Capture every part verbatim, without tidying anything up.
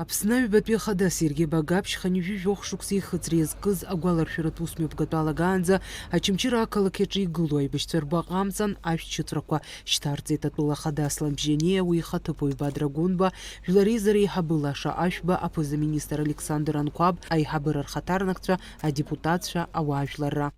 Аԥсны аҩбатәи ахада Сергеи Багаԥшь хынҩажәи жәохә шықәса ихыҵра иазкыз агәаларшәаратә усмҩаԥгатә алагаанӡа Очамчыра ақалақь аҿы игылоу аибашьцәа рбаҟа амҵан ашәҭшьыҵәрақәа шьҭарҵеит атәыла ахада Аслан Бжьаниа, уи ихаҭыԥуаҩ Бадра Гәынба, жәлар реизара еиҳабы Лаша Ашәба, аԥыза-министр Александр Анқәаб, аиҳабыра рхаҭарнакцәа, адепутатцәа, ауаажәларра.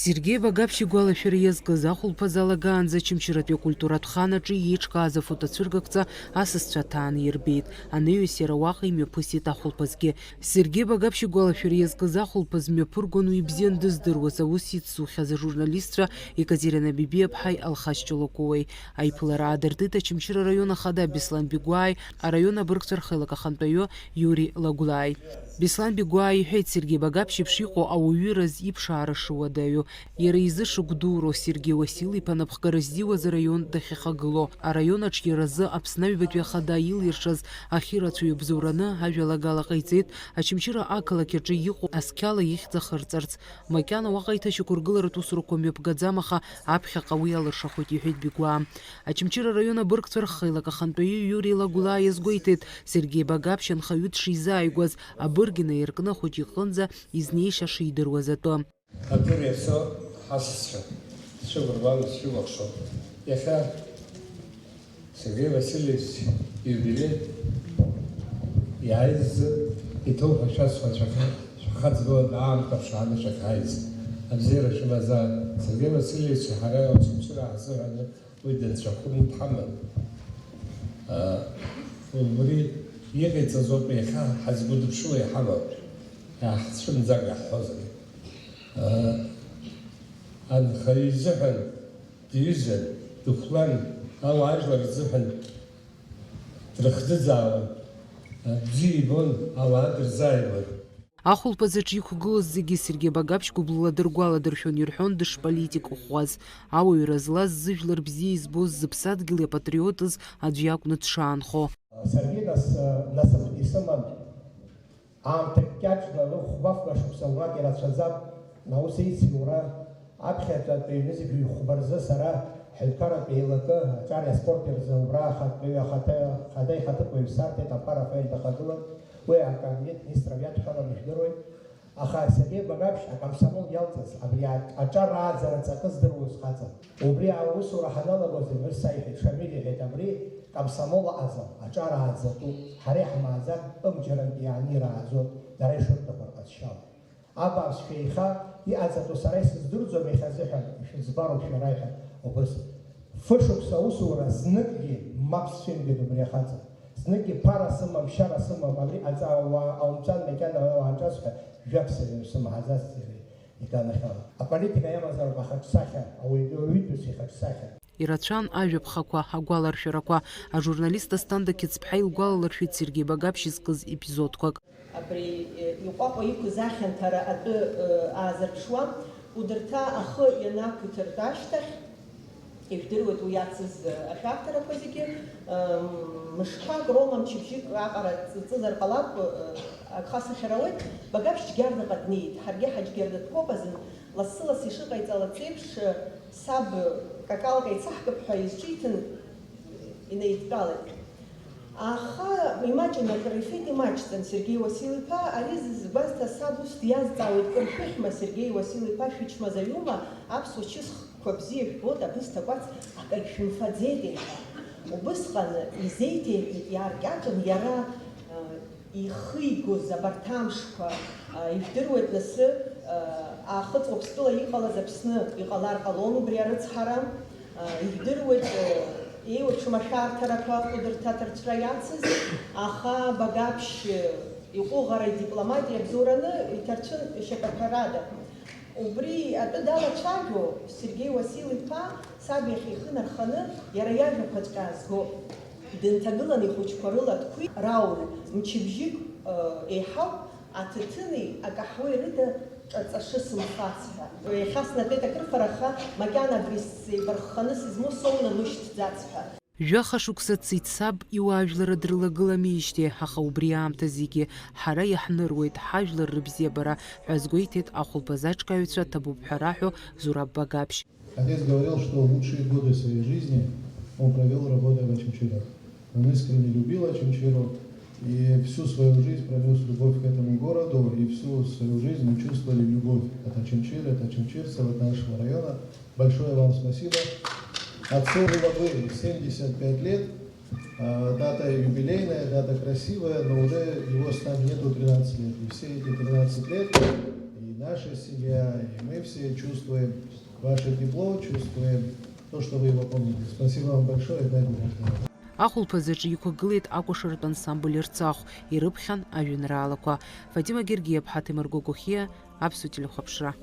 Сергеи Багаԥшь игәалашәара иазкыз ахәылԥазы алагаанӡа Очамчыратәи акультуратә хан аҿы иеиҿкааз афотоцәыргақәҵа асасцәа аҭааны ирбеит. Анаҩс иара уаҟа имҩаԥысит ахәылԥазгьы. Сергеи Багаԥшь игәалашәара иазкыз ахәылԥаз мҩаԥыргон уи ибзиан дыздыруаз аус ицухьаз ажурналистцәа Екатерина Бебиаԥҳаи Алхас Ҷолокоуеи. Аиԥылара аадыртит Очамчыра араион ахада Беслан Бигәааи араион абыргцәа рхеилак ахантәаҩы Иури Лагәлааи. Беслан Бигәаа иҳәеит, Сергеи Багаԥшь еиԥш иҟоу ауаҩы ираз иԥшаара шыуадаҩу. Иара изы шыгәдуроу Сергеи Уасил-иԥа напхгара ззиуаз араион дахьахагылоу, араион аҿиаразы Аԥсны аҩбатәи ахада илиршаз ахьырацәаҩу бзоураны ажәалагала ҟаиҵеит, Очамчыра ақалақь аҿы иҟоу асқьала ихьӡ ахырҵарц. Макьана уаҟа аиҭашьақәыргыларатә усурақәа мҩаԥгаӡам, аха аԥхьаҟа уи алыршахоит, иҳәеит Бигәаа. Очамчыра араион абыргцәа рхеилак ахантәаҩы Иури Лагәлаа иазгәеиҭеит, Сергеи Багаԥшь анхаҩы дшизааигәаз, абырг инаиркны ахәыҷ иҟынӡа изнеишьа шидыруаз атәы. Адырҩаҽны ҳасасцәа сшәыларгәала сшәылахшо, иахьа Сергеи Васильевич ииубилеи иааиз азы иҭоуҳәашьа сҳәацәахьан, шәхаҵгылан аамҭа ԥшааны шәахьааиз. Абзиара шәымазааит. Сергеи Васильевич ҳара Очамчыра ҳзыҳәаны Уи данцәахәны дҳаман. Убри иҟаиҵаз ауп иахьа ҳазгәыдыԥшыло иҳамоу, иаҳцәымӡакәа иаҳҳәозар. Анхаҩы изыҳәан диҩызан, дыхәлан, ауаажәлар рзыҳәан дрыхӡыӡаауан, бзиа ибон, ауаа дырзааигәан. Ахәылԥазаҿ иқәгылоз зегьы Сергеи Багаԥшь гәыблыла дыргәаладыршәон, ирҳәон дышполитик ӷәӷәаз. Ауаҩра злаз, зыжәлар бзиа избоз, зыԥсадгьыл иапатриотыз аӡә иакәны дшаанхо. Саргьы нас, насыԥ исыман, аамҭак кьаҿны, хәба-фба шықәса уак ирацәаӡам, наус еици ура. Аԥхьаҵәҟьа ҩнызқь ҩхәба рзы сара ҳҳәынҭқарратә еилакы аҿари аспорти рзы убра ахантәаҩы ахаҭа, ахада ихаҭыԥуаҩ Сарҭеи Ҭамԥа Рафаель дахагылан, уи акабинет министров иадҳәалан ижәдыруеит. Аха Сергеи Багаԥшь акомсомол иалҵыз, абри а-, аҿар ааӡара ҵакы здыруаз хаҵан. Убри аусура ҳаналагоз, Мырса иҳәеит, Шамиль иҳәеит, абри комсомол аҟаӡам, аҿар ааӡатәуп, ҳара иаҳмааӡар, ымџьарантәи иаанирааӡоит, дара ишырҭаху рҟазшьала. Абааԥс, шәеиха иҟаҵатәу сара исыздырӡом, иахьазыҳәан ишәыӡбароуп шәара, иҳәа убыс. Фышықәса аусура зныкгьы мап сцәымгеит убри ахаҵа. Зныкгьы ԥара сымам, шьара сымам, абри аҵаа уа аумҵан, макьана уа уаанҿасҳәа, жәак сымаҳаӡацт иара иганахьала. Аполитика иамазароуп ахаҿсахьа, ауаҩ-, ауаҩытәыҩса ихаҿсахьа. Ирацәан ажәаԥхақәа, агәаларшәарақәа. Ажурналист Асҭанда Қьыцԥҳа илгәалалыршәеит Сергеи Багаԥшь изкыз епизодқәак. Абри, э, иҟәаҟәа иқәыз ахьанҭара атәы, э, аазырԥшуа, Кәыдырҭа ахы ианақәиҭыртә ашьҭахь, ижәдыруеит уи иацыз, э, ашәарҭарақәа зегьы, э, мышқәак роума, мчыбжьык аҟара ҵыҵызар ҟалап, э, агха сахьарауеит, Багаԥшь Џьгьардаҟа днеит, ҳаргьы ҳаџьгьардатәқәоуп азын, лассы-ласс ишыҟаиҵалац еиԥш, э, саб какалк еицаҳкып ҳәа изҿиҭын, инаидтәалеит. Аха имаҷын акыр ифеит, имаҷӡан, Сергеи Уасил-иԥа, ари зызгәазҭа, саб ус диазҵаауеит, кыр шәыхьма, Сергеи Уасил-иԥа, шәычмазаҩума, аԥсуа чысхқәа бзиа жәбоит, абысҭа кәац акагь шәымфаӡеитеи ҳәа. Убысҟан изеиҭеиҳәеит, иааркьаҿын иара, э, ихигоз абарҭ амшқәа, э, ижәдыруеит, насы, э, Аахыҵ Уаԥстәыла иҟалаз Аԥсны иҟалар ҟалон убри арыцҳара. Ижәдыруеит, еиуеиԥшым ашәарҭарақәа Кәыдырҭа аҭарцәра иацыз, аха Багаԥшь иҟәыӷара идипломатиа бзоураны иҭарцәын ишьапаҭәарада. Убри атәы далацәажәо, Сергеи Уасил-иԥа саб иахь ихы нарханы, иара иажәақәаҵәҟьа аазго, дынҭагылан ихәыҷқәа рыла дқәиҭ, Рауль, мчыбжьык, еиҳауп, аҭаҭыни акаҳуеи рыда Аҵашы сымфац ҳәа. Иахьа снатәеит акрыфараха, макьана абри сеибархханы сызмоу соунамышьҭӡац ҳәа. Жәаха шықәса ҵит саб иуаажәлара дрылагыламижьҭеи, аха убри аамҭазгьы ҳара иаҳныруеит ҳажәлар рыбзиабара ҳәа азгәеиҭеит ахәылԥазы аҿкааҩцәа ҭабуп ҳәа раҳәо Зураб Багаԥшь. Отец говорил, что лучшие годы своей жизни он провел, работая в Очамчире. Он искренне любил Очамчиру и всю свою жизнь пронес любовь к этому городу, и всю свою жизнь мы чувствовали любовь от Очамчира, от очамчирцев, от нашего района. Большое вам спасибо. Отцу было бы семьдесят пять лет, а, дата юбилейная, дата красивая, но уже его с нами нету тринадцать лет. И все эти тринадцать лет и наша семья, и мы все чувствуем ваше тепло, чувствуем то, что вы его помните. Спасибо вам большое, дай Бог вам здоровья. Ахәылԥазаҿы иқәгылеит акәашаратә ансамбль Ерцахә, ирыԥхьан ажәеинраалақәа. Фатима Гергиаԥҳа, Ҭемыр Гогохиа, Аԥсуа телехәаԥшра.